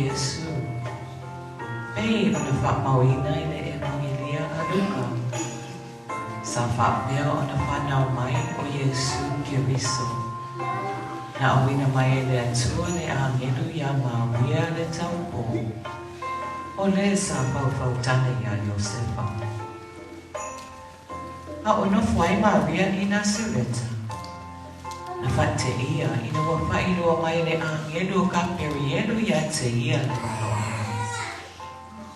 Iesu, pei ona faamauina i le Evagelia a Luka. Sa faapea ona fanau mai ʻo Iesu Keriso. Na auina mai e le Atua le agelu iā Maria le taupō, o le sa faufautane iā Iosefa. A o nofo ai Maria i Nasareta. Na faateia ina ua faailoa mai le agelu o Kaperielu iā te ia le faaaloalo.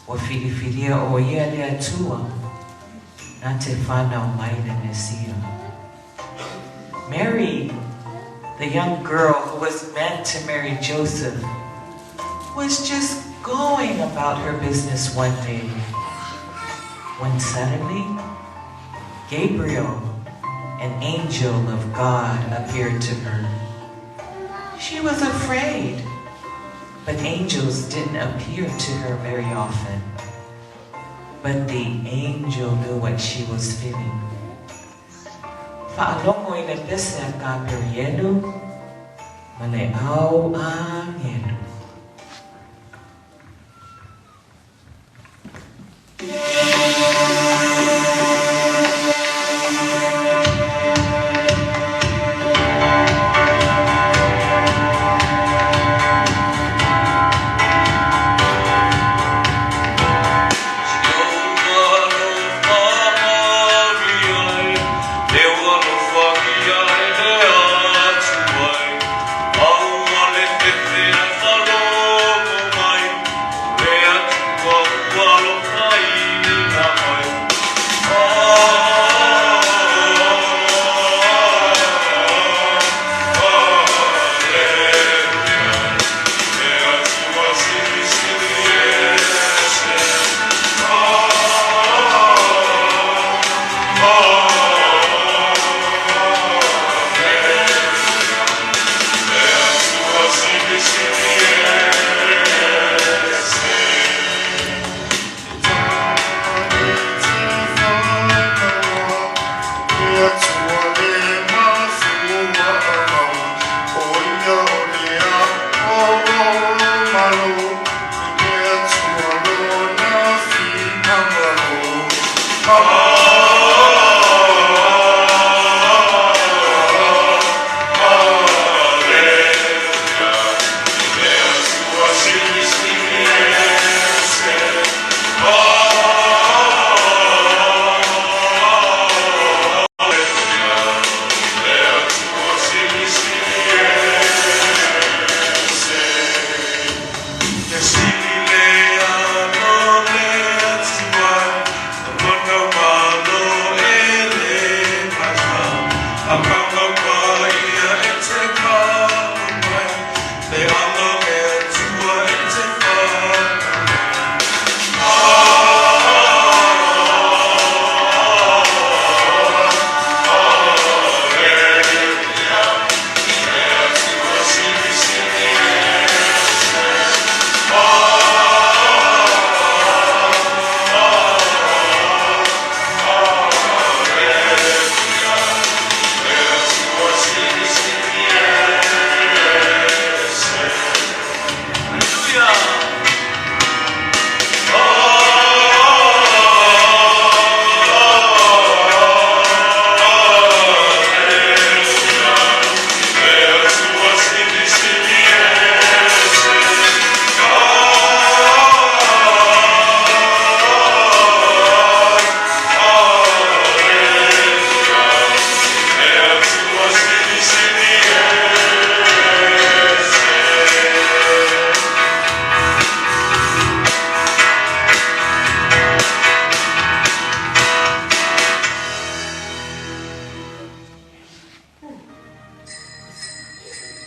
Ua filifilia ʻo ia e le Atua na te fanau mai le Mesia. Mary, the young girl who was meant to marry Joseph, was just going about her business one day when suddenly Gabriel, an angel of God, appeared to her. She was afraid, but angels didn't appear to her very often. But the angel knew what she was feeling. Faalogo i le pese a Kaperielu ma le au agelu.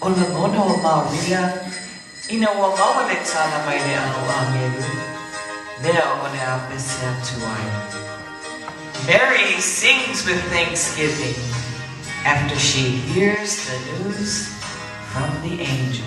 ʻO lagona o Maria ina ua maua le tala mai le au agelu, lea o le a pese atu ai. Mary sings with thanksgiving after she hears the news from the angel.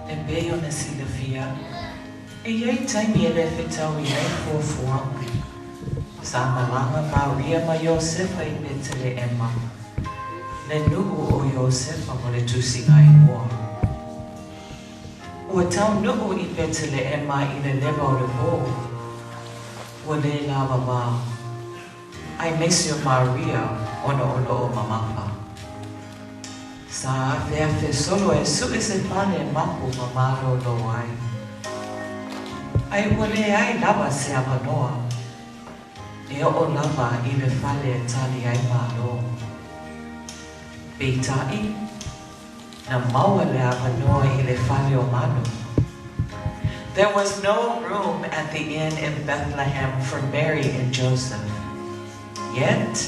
E pei ona silafia, e i ai taimi e le fetaui ai fuafuaga. Sa malaga Maria ma Iosefa i Peteleema, le nuu o Iosefa mo le tusiga igoa. Ua taunuu i Peteleema i le leva o le pō, ua le lava vao, aemaise o Maria ona o lo o mamafa. Sa afeafe solo e sue se fale e mapu ma malōlō ai. Ae ua leai lava se avanoa e oo lava i le fale e tali ai malo. Peitai, na maua le avanoa i le fale o manu. There was no room at the inn in Bethlehem for Mary and Joseph. Yet,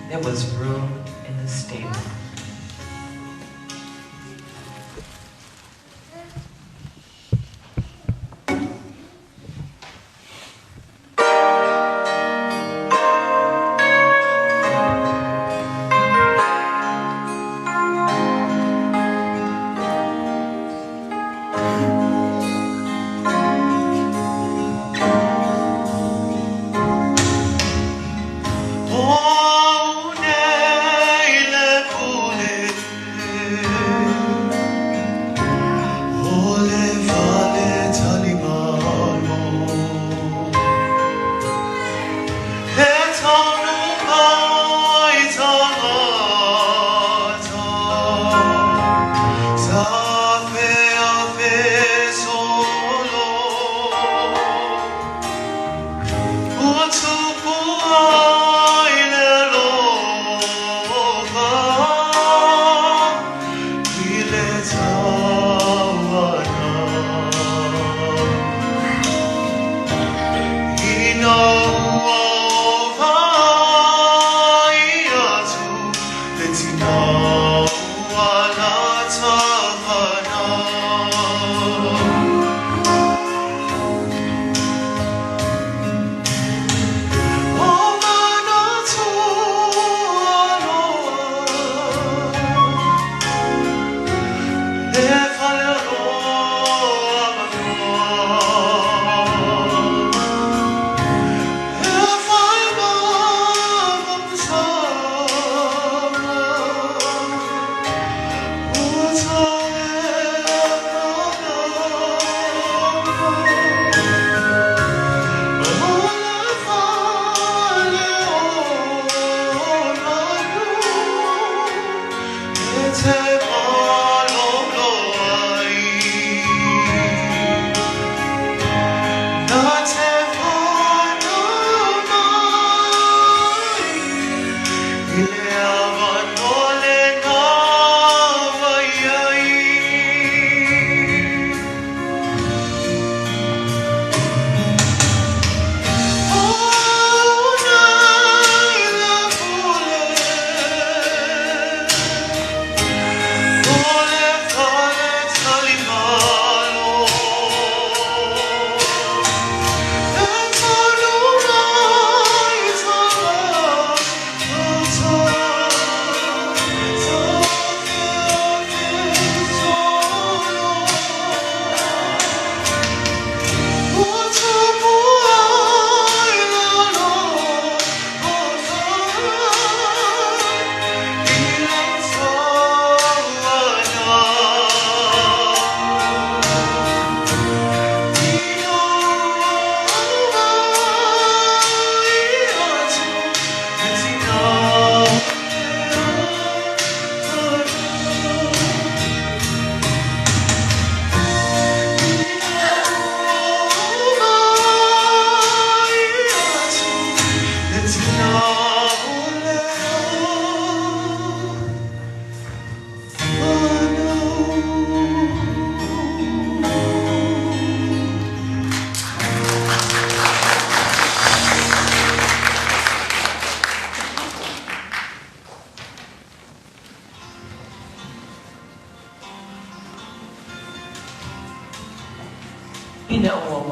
there was room in the stable. O nei le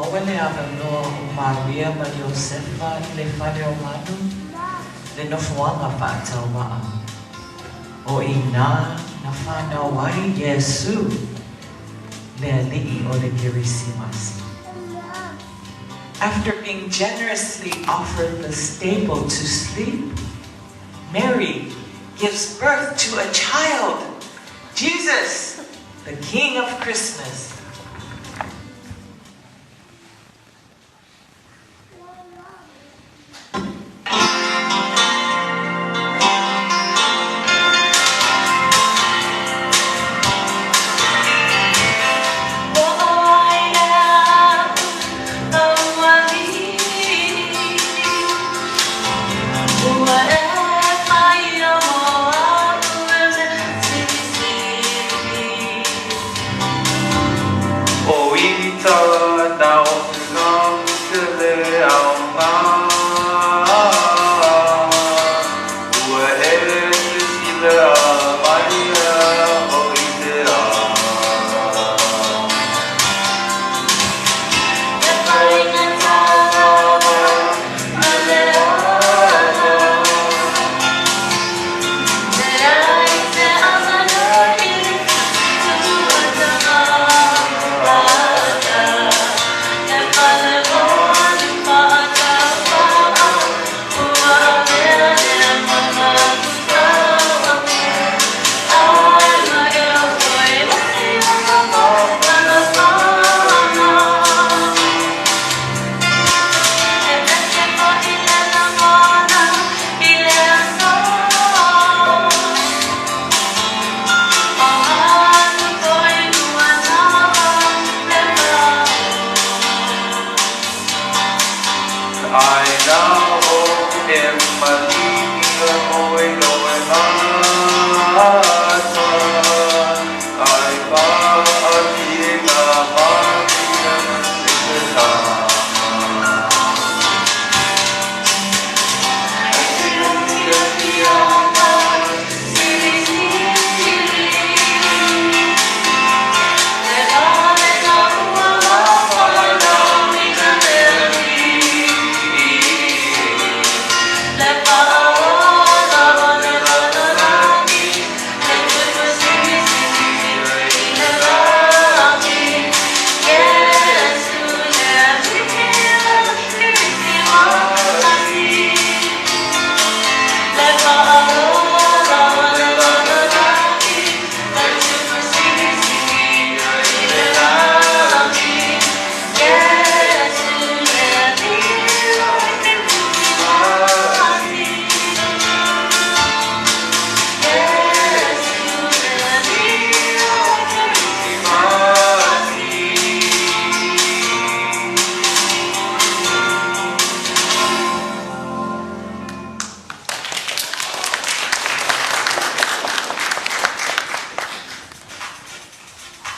maua le avanoa o Maria ma Iosefa i le fale o manu, le nofoaga faatauvaa. O i inā na fanau ai Iesū, le Alii o le Kerisimasi. After being generously offered the stable to sleep, Mary gives birth to a child, Jesus, the King of Christmas.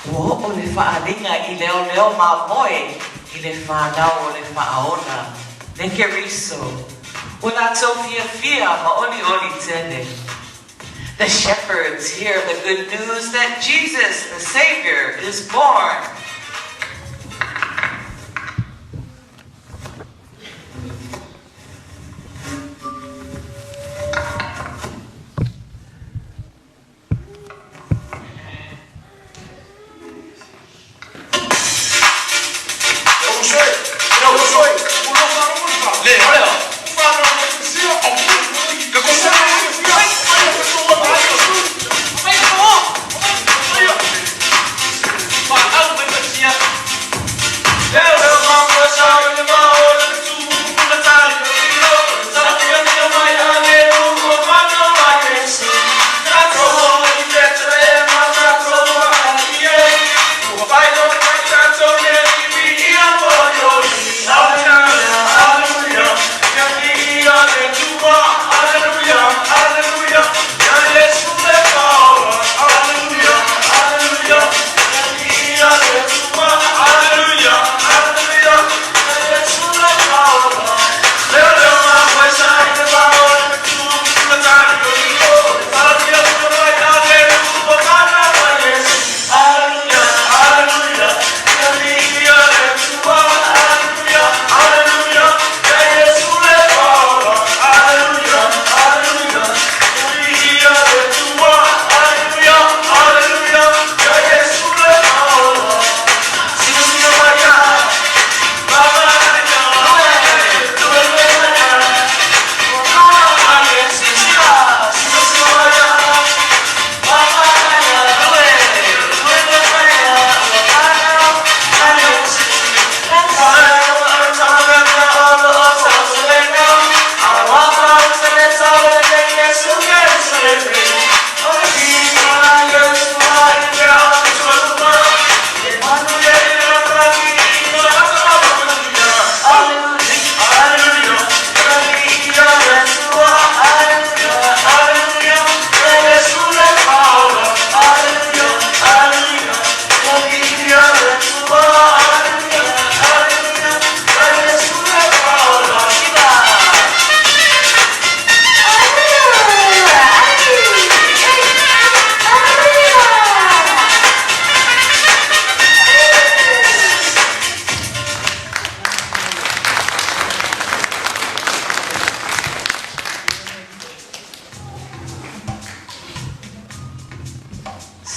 Ua oo le faaaliga i leoleo mamoe i le fanau o le Faaola, le Keriso. Ua latou fiafia ma olioli tele. The shepherds hear the good news that Jesus, the Savior, is born.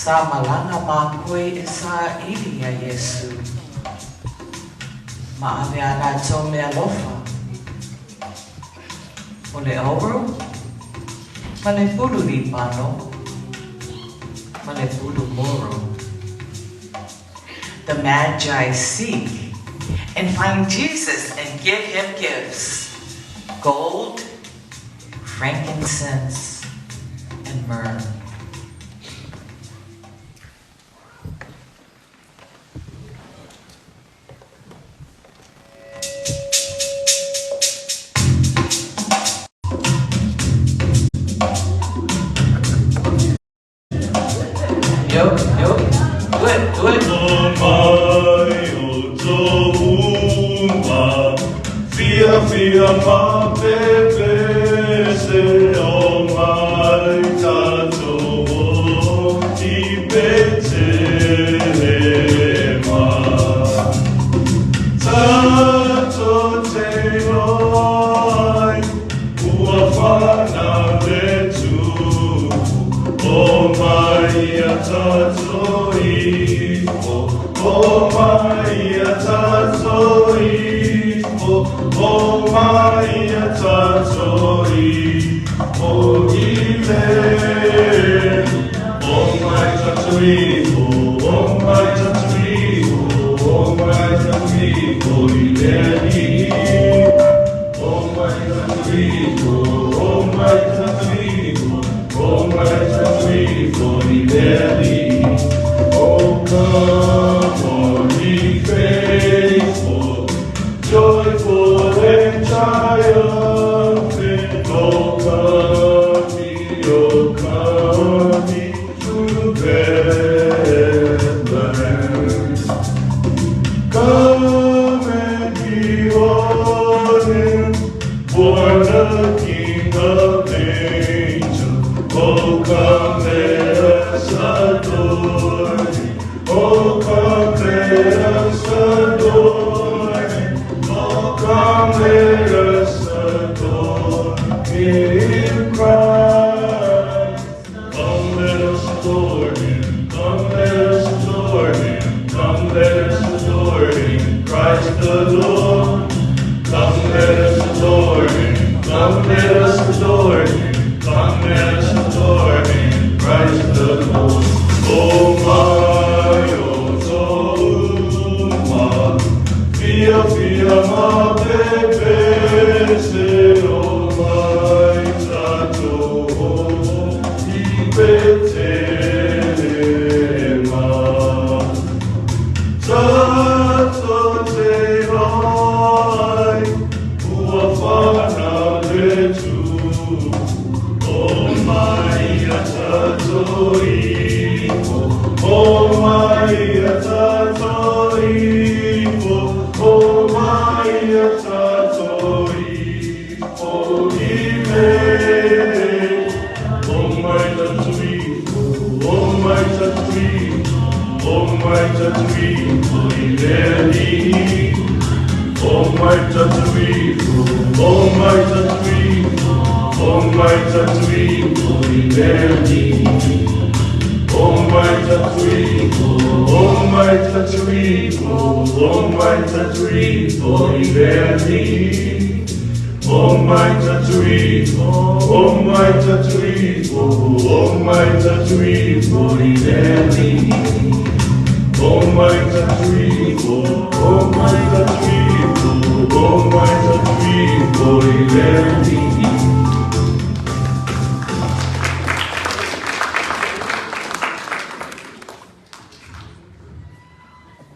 Sa malaga mākou e saʻili iā Iesū. Ma ave a lātou mealofa. ʻO le auro, ma le pulu libano, ma le pulu muro. The Magi seek and find Jesus and give him gifts, gold, frankincense, and myrrh. Yo, yo, do it, do it. Mai o tō Fia fia ma pepese o mai tātou i Petelema. Tātou te oi, ua whanau le tupu, o mai ia tātou ifo, o mai ia tātou ifo, o mai ia tātou ifo i le. O mai tātou ifo, o mai tātou ifo, o mai tātou ifo i le alii. O mai tātou ifo, o mai tātou ifo, o mai tātou ifo i le alii. O come all ye faithful, joyful and triumphant, O come ye, O come ye to Bethlehem. Come and behold him, born the King of angels. Oh, come, let us adore him. Oh, come, let us adore him. Oh, come, let us adore him, Christ. Come, let us adore him. Come, let us adore him. Come, let us adore him, Christ the Lord. Come, let us adore him. Come, let us adore him. Come, let us adore him, Christ the Lord. O mai o tō fia fia ma pepese o mai tātou i Petelema. Tātou te ai, ua whanau le tupu, o mai ia tātou ifo, o mai ia tātou ifo, o mai ia tātou ifo i le. O mai tātou ifo, o mai tātou ifo, o mai tātou ifo i le alii. O mai tātou ifo, o mai tātou ifo, o mai tātou ifo i le alii. O mai tātou ifo, o mai tātou ifo, o mai tātou ifo i le alii. O mai tātou ifo, o mai tātou ifo, o mai tātou ifo i le alii. O mai tātou ifo, o mai tātou ifo, o mai tātou ifo i le alii.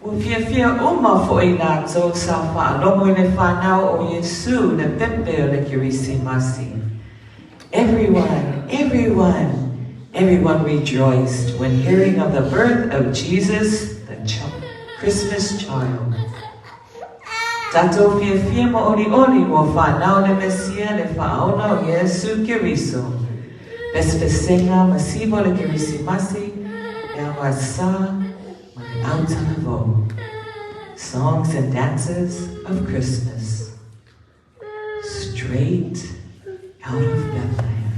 Ua fiafia uma foʻi lātou sa faalogo i le fanau o Iesū le pepe o le Kerisimasi. Everyone, everyone, everyone rejoiced when hearing of the birth of Jesus, the Christmas child. Tatou fiafia ma ʻoliʻoli ua fanau le Mesia le Faaola o Iesū Keriso. Pesepesega ma siva o le Kerisimasi e aoga sa ma le autalavou. Songs and dances of Christmas. Straight out of Bethlehem.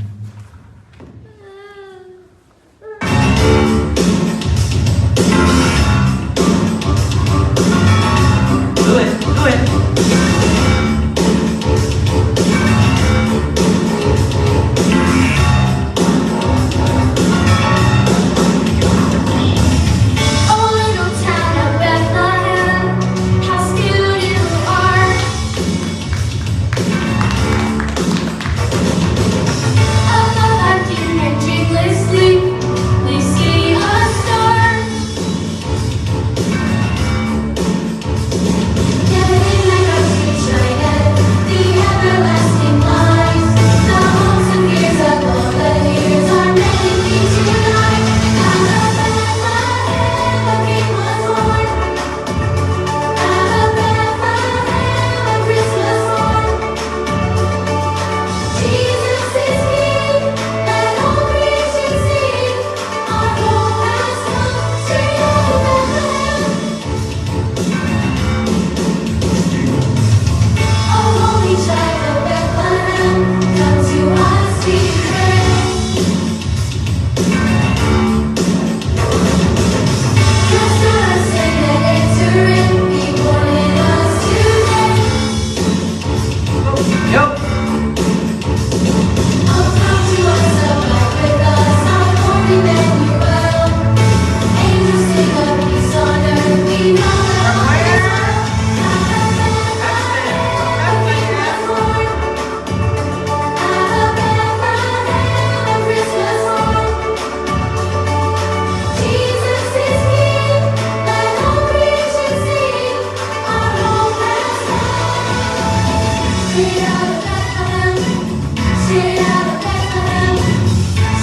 Straight out of Bethlehem,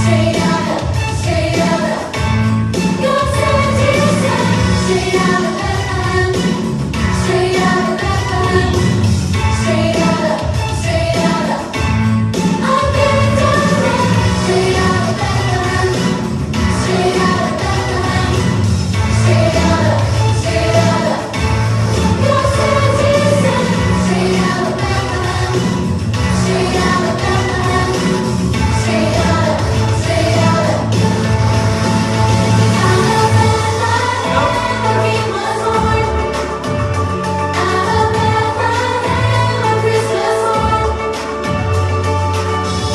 straight out of, straight out of. God sent His Son, straight out of Bethlehem, straight out of Bethlehem, straight out of, straight out of. I'll get it done straight out of Bethlehem, straight out of Bethlehem, straight out of, straight out of. God sent His Son, straight out of Bethlehem, straight out of Bethlehem, straight out of, straight out of. Out of Bethlehem, the King was born. Out of Bethlehem, a Christmas morn.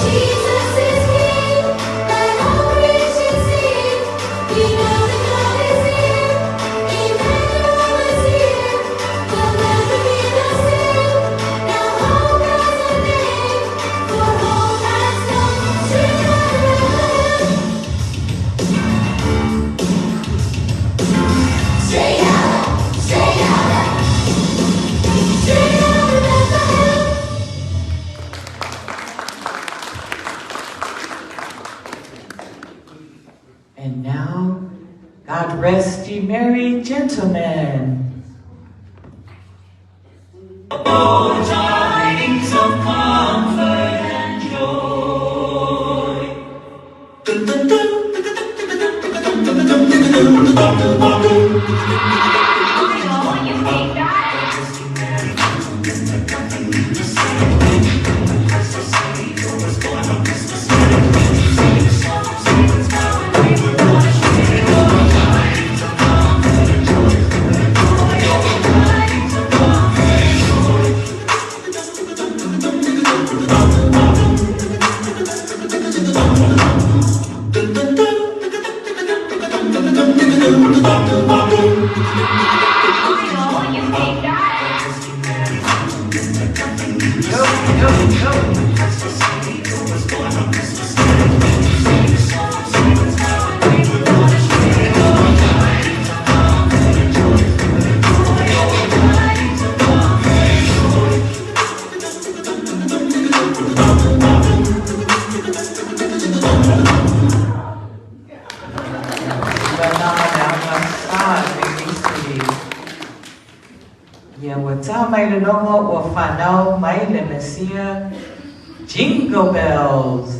Jesus is King, let all creation sing. We know that God is near, Emmanuel is here. We'll never be the same. Now hope has a name, for hope has come straight out of Bethlehem. Straight out of, straight out of, straight out of Bethlehem. And now, God rest ye merry gentlemen. Oh, tidings of comfort and joy. Dun, dun, dun, dun, dun, dun, dun, dun, dun, dun, dun, dun, dun, dun. You think that? You think that? Yo, yo, yo. Ia ua tā mai le logo ua whanau mai le Mesia. Jingle bells.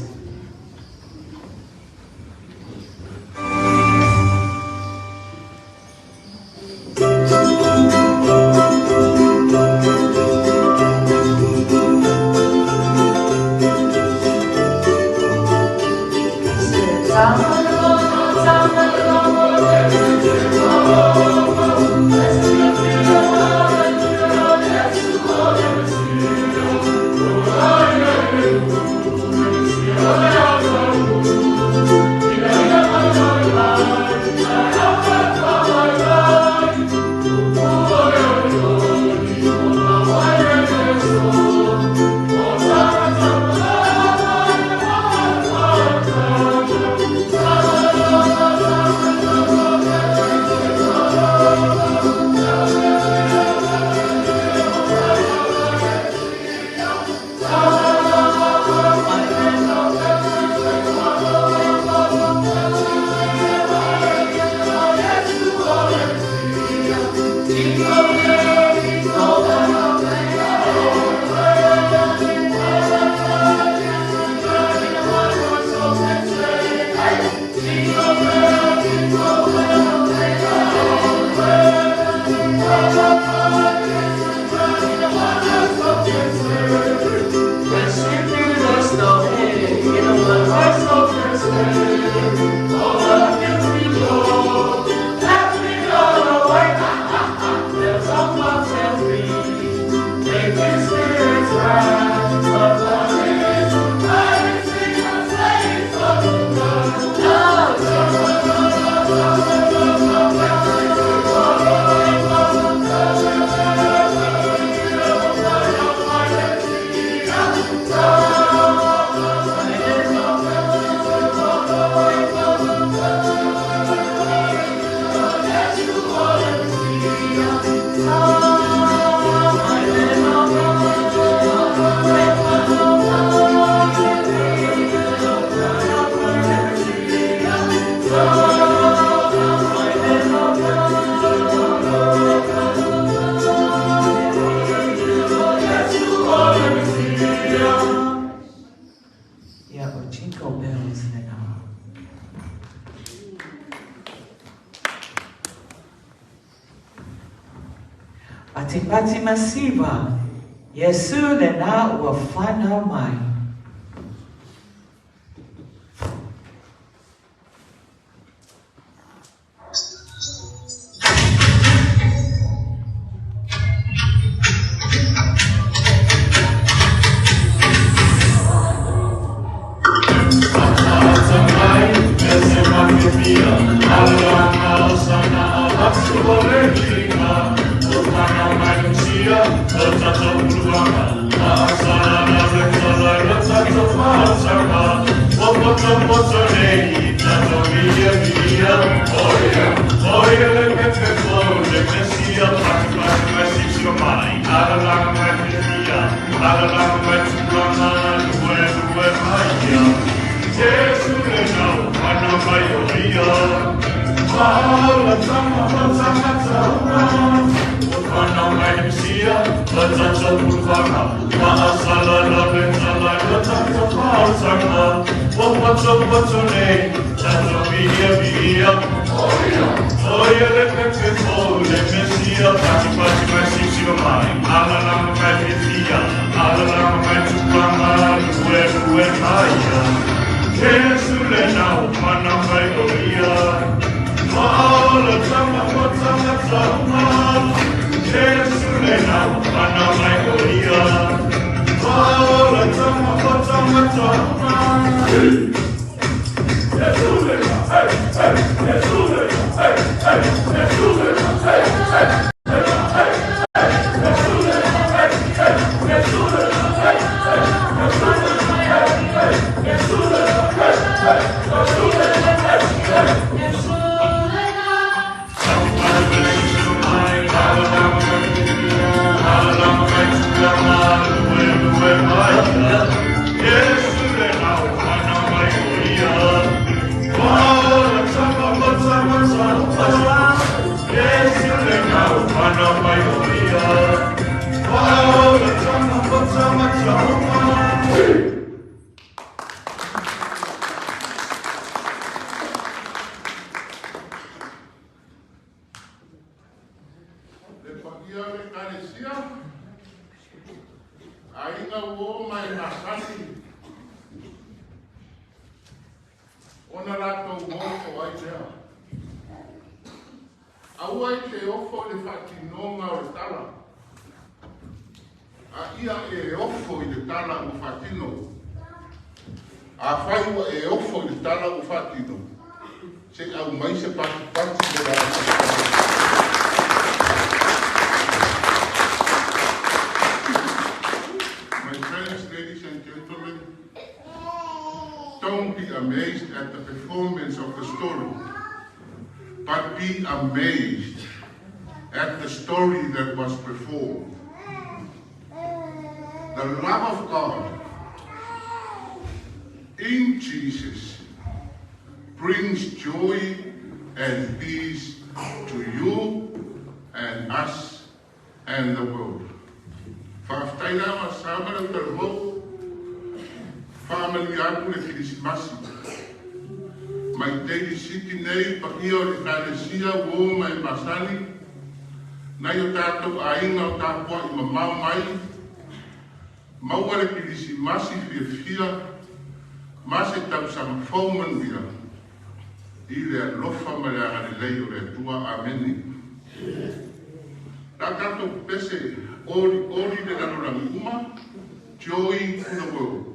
Jingle Bells lena. Patipati masiva, Iesu lena ua fanau mai. Le paia o le Ekalesia, aiga ua ma e masani ona latou ofo ai lea. Aua e te ofo i le faatinoga o le tala, a ia e ofo i le tala ua faatino. Afai ua e ofo i le tala ua faatino, se i aumai se patipati mo le aso. My friends, ladies and gentlemen, don't be amazed at the performance of the story, but be amazed at the story that was performed. The love of God in Jesus brings joy and peace to you and us and the world. Faafetai la ma sama le talavou, faamanuia atu le Kerisimasi. Mai Daly City nei paia o le Ekalesia ua ma e masani, nai o tatou aiga o tapua'i mamao mai, maua le Kerisimasi fiafia ma se tausaga fou manuia i le alofa ma le agalelei o le Atua. Amene. La tatou pese olioli le lalolagi uma, joy to the world.